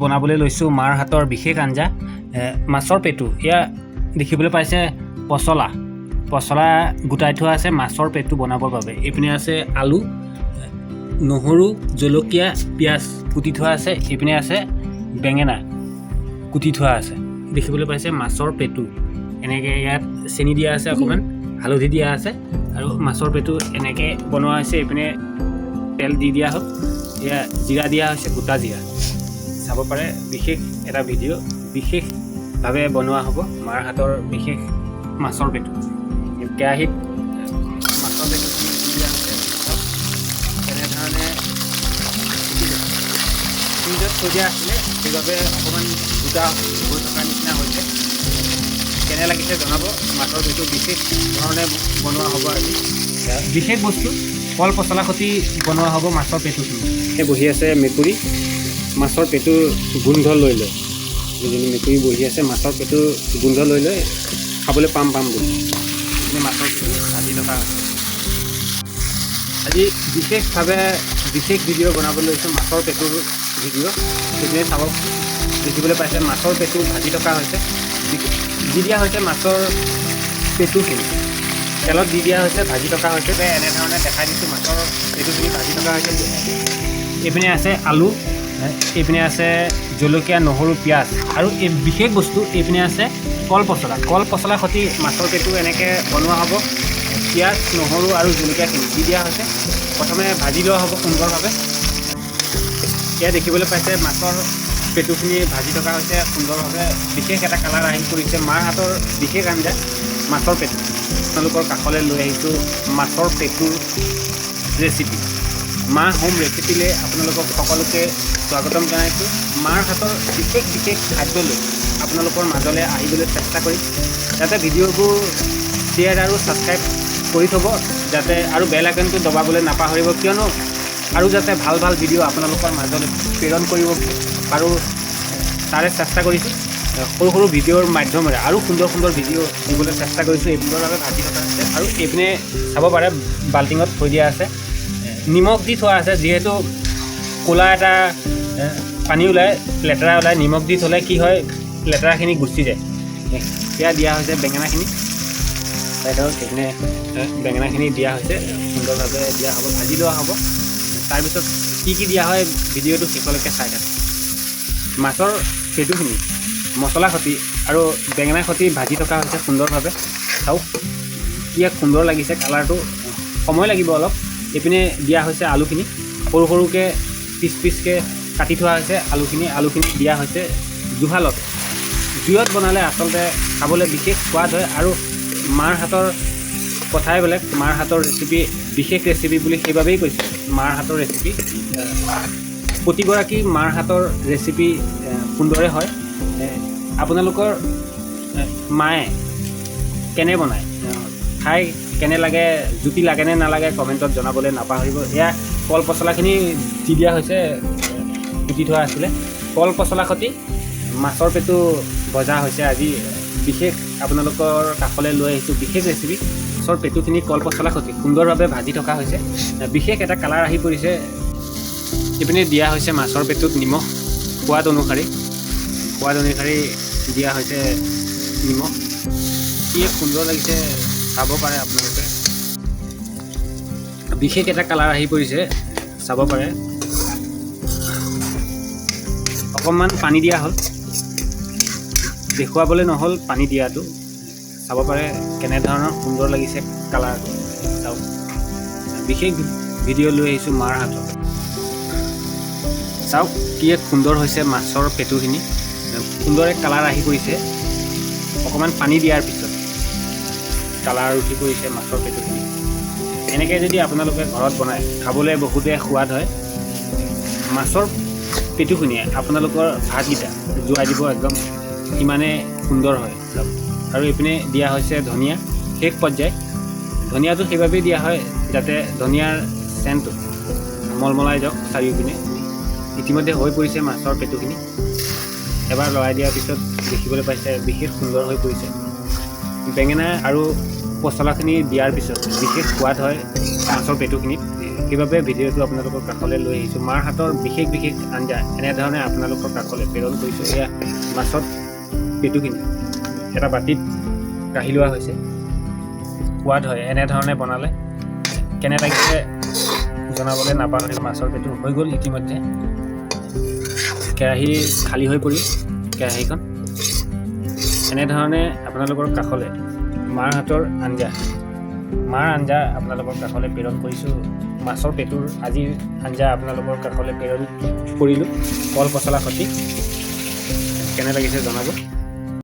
বনাবলৈ লৈছোঁ মাৰ হাতৰ বিশেষ আঞ্জা, মাছৰ পেটু। এয়া দেখিবলৈ পাইছে পচলা, পচলা গোটাই থোৱা আছে মাছৰ পেটু বনাবৰ বাবে। এইপিনে আছে আলু, নহৰু, জলকীয়া, পিঁয়াজ কুটি থোৱা আছে। এইপিনে আছে বেঙেনা কুটি থোৱা আছে। দেখিবলৈ পাইছে মাছৰ পেটু এনেকৈ ইয়াত চেনি দিয়া আছে, অকণমান হালধি দিয়া আছে আৰু মাছৰ পেটু এনেকৈ বনোৱা হৈছে। এইপিনে তেল দি দিয়া হ'ল, এয়া জিৰা দিয়া হৈছে, গোটা জিৰা। চাব পাৰে বিশেষ এটা ভিডিঅ', বিশেষভাৱে বনোৱা হ'ব মাৰ হাতৰ বিশেষ মাছৰ পেটু। কেৰাহীত মাছৰ পেটুখিনি দি দিয়া হৈছে। চাওক কেনেধৰণে ফ্ৰিজত থৈ দিয়া আছিলে, সেইবাবে অকণমান গোটা হৈ থকাৰ নিচিনা হৈছে। কেনে লাগিছে জনাব। মাছৰ পেটু বিশেষ ধৰণে বনোৱা হ'ব আজি। বিশেষ বস্তু কল পচলা সৈতে বনোৱা হ'ব মাছৰ পেটুখিনি। এই বহি আছে মেকুৰী, মাছৰ পেটুৰ গোন্ধ লৈ লৈ। দুজনী মেকুৰী বহি আছে, মাছৰ পেটুৰ গোন্ধ লৈ লৈ, খাবলৈ পাম পাম বুলি। এইপিনে মাছৰ পেটু ভাজি থকা হৈছে। আজি বিশেষভাৱে বিশেষ ভিডিঅ' বনাবলৈ লৈছোঁ, মাছৰ পেটুৰ ভিডিঅ'। সেইপিনে চাব, দেখিবলৈ পাইছে মাছৰ পেটু ভাজি থকা হৈছে। দি দিয়া হৈছে মাছৰ পেটুখিনি, তেলত দি দিয়া হৈছে, ভাজি থকা হৈছে। এনেধৰণে দেখাই দিছোঁ, মাছৰ পেটুখিনি ভাজি থকা হৈছে। এইপিনে আছে আলু, এইপিনে আছে জলকীয়া, নহৰু, পিঁয়াজ আৰু এই বিশেষ বস্তু এইপিনে আছে কল পচলা। কল পচলা সৈতে মাছৰ পেটু এনেকৈ বনোৱা হ'ব। পিঁয়াজ, নহৰু আৰু জলকীয়াখিনি দি দিয়া হৈছে। প্ৰথমে ভাজি লোৱা হ'ব সুন্দৰভাৱে। এয়া দেখিবলৈ পাইছে মাছৰ পেটুখিনি ভাজি থকা হৈছে সুন্দৰভাৱে। বিশেষ এটা কালাৰ আহি পৰিছে। মাৰ হাতৰ বিশেষ আঞ্জা মাছৰ পেটু। আপোনালোকৰ কাষলৈ লৈ আহিছোঁ মাছৰ পেটুৰ ৰেচিপি। মা হোম ৰেচিপিলৈ আপোনালোকক সকলোকে স্বাগতম জনাইছোঁ। মাৰ হাতৰ বিশেষ বিশেষ খাদ্য লৈ আপোনালোকৰ মাজলৈ আহিবলৈ চেষ্টা কৰিম। যাতে ভিডিঅ'বোৰ শ্বেয়াৰ আৰু ছাবস্ক্ৰাইব কৰি থ'ব যাতে, আৰু বেল আইকনটো দবাবলৈ নাপাহৰিব। কিয়নো আৰু যাতে ভাল ভাল ভিডিঅ' আপোনালোকৰ মাজলৈ প্ৰেৰণ কৰিব পাৰোঁ, তাৰে চেষ্টা কৰিছোঁ। সৰু সৰু ভিডিঅ'ৰ মাধ্যমেৰে আৰু সুন্দৰ সুন্দৰ ভিডিঅ' দিবলৈ চেষ্টা কৰিছোঁ। এই সুন্দৰভাৱে ভাজি থকা আছে আৰু এইপিনে চাব পাৰে বাল্টিঙত থৈ দিয়া আছে, নিমখ দি থোৱা আছে। যিহেতু ক'লা এটা পানী ওলায়, লেতেৰা ওলায়, নিমখ দি থ'লে কি হয়, লেতেৰাখিনি গুচি যায়। সেয়া দিয়া হৈছে বেঙেনাখিনি। চাই থাকক, সেইপিনে বেঙেনাখিনি দিয়া হৈছে, সুন্দৰভাৱে দিয়া হ'ব, ভাজি লোৱা হ'ব। তাৰপিছত কি কি দিয়া হয় ভিডিঅ'টো শেষলৈকে চাই থাকক। মাছৰ পেটুখিনি মছলা সৈতে আৰু বেঙেনা সৈতে ভাজি থকা হৈছে সুন্দৰভাৱে। চাওক কি এক সুন্দৰ লাগিছে কালাৰটো। সময় লাগিব অলপ। এইপিনে দিয়া হৈছে আলুখিনি, সৰু সৰুকৈ পিচ পিচকৈ কাটি থোৱা হৈছে আলুখিনি। আলুখিনি দিয়া হৈছে জুহালত। জুইত বনালে আচলতে খাবলৈ বিশেষ সোৱাদ হয় আৰু মাৰ হাতৰ কথাই বেলেগ। মাৰ হাতৰ ৰেচিপি বিশেষ ৰেচিপি বুলি সেইবাবেই কৈছোঁ। মাৰ হাতৰ ৰেচিপি, প্ৰতিগৰাকী মাৰ হাতৰ ৰেচিপি সুন্দৰে হয়। আপোনালোকৰ মায়ে কেনে বনায়, খাই কেনে লাগে, জুতি লাগেনে নালাগে, কমেণ্টত জনাবলৈ নাপাহৰিব। এয়া কল পচলাখিনি দি দিয়া হৈছে, কুটি থোৱা আছিলে। কল পচলা সৈতে মাছৰ পেটু ভজা হৈছে। আজি বিশেষ আপোনালোকৰ কাষলৈ লৈ আহিছোঁ বিশেষ ৰেচিপি। মাছৰ পেটুখিনি কল পচলা সৈতে সুন্দৰভাৱে ভাজি থকা হৈছে। বিশেষ এটা কালাৰ আহি পৰিছে। ইপিনে দিয়া হৈছে মাছৰ পেটুত নিমখ সোৱাদ অনুসৰি। সোৱাদ অনুসৰি দিয়া হৈছে নিমখ। কি এক সুন্দৰ লাগিছে, চাব পাৰে আপোনালোকে। বিশেষ এটা কালাৰ আহি পৰিছে, চাব পাৰে। অকণমান পানী দিয়া হ'ল, দেখুৱাবলৈ নহ'ল পানী দিয়াটো। চাব পাৰে কেনেধৰণৰ সুন্দৰ লাগিছে কালাৰটো, চাওক। বিশেষ ভিডিঅ' লৈ আহিছোঁ মাৰ হাতত। চাওক কি এক সুন্দৰ হৈছে মাছৰ পেটুখিনি। সুন্দৰ এক কালাৰ আহি পৰিছে। অকণমান পানী দিয়াৰ পিছত কালাৰ উঠি পৰিছে মাছৰ পেটুখিনি। এনেকৈ যদি আপোনালোকে ঘৰত বনায়, খাবলৈ বহুতে সোৱাদ হয়। মাছৰ পেটুখিনিয়ে আপোনালোকৰ ভাতকেইটা জোৱাই দিব একদম, ইমানে সুন্দৰ হয়। আৰু এইপিনে দিয়া হৈছে ধনিয়া শেষ পৰ্যায়। ধনিয়াটো সেইবাবেই দিয়া হয় যাতে ধনিয়াৰ চেণ্টটো মলমলাই যাওক চাৰিওপিনে। ইতিমধ্যে হৈ পৰিছে মাছৰ পেটুখিনি। এবাৰ লৰাই দিয়াৰ পিছত দেখিবলৈ পাইছে বিশেষ সুন্দৰ হৈ পৰিছে। বেঙেনা আৰু পচলাখিনি দিয়াৰ পিছত বিশেষ সোৱাদ হয় মাছৰ পেটুখিনিত। সেইবাবে ভিডিঅ'টো আপোনালোকৰ কাষলৈ লৈ আহিছোঁ। মাৰ হাতৰ বিশেষ বিশেষ আঞ্জা এনেধৰণে আপোনালোকৰ কাষলৈ প্ৰেৰণ কৰিছোঁ। এয়া মাছত পেটুখিনি এটা বাতিত কাঢ়ি লোৱা হৈছে। সোৱাদ হয় এনেধৰণে বনালে। কেনে লাগিছে জনাবলৈ নাপাহৰিব। মাছৰ পেটু হৈ গ'ল ইতিমধ্যে। কেৰাহী খালী হৈ পৰিল কেৰাহীখন। এনেধৰণে আপোনালোকৰ কাষলৈ মাৰ হাতৰ আঞ্জা, মাৰ আঞ্জা আপোনালোকৰ কাষলৈ প্ৰেৰণ কৰিছোঁ। মাছৰ পেটুৰ আজিৰ আঞ্জা আপোনালোকৰ কাষলৈ প্ৰেৰণ কৰিলোঁ কল পচলা সৈতে। কেনে লাগিছে জনাব।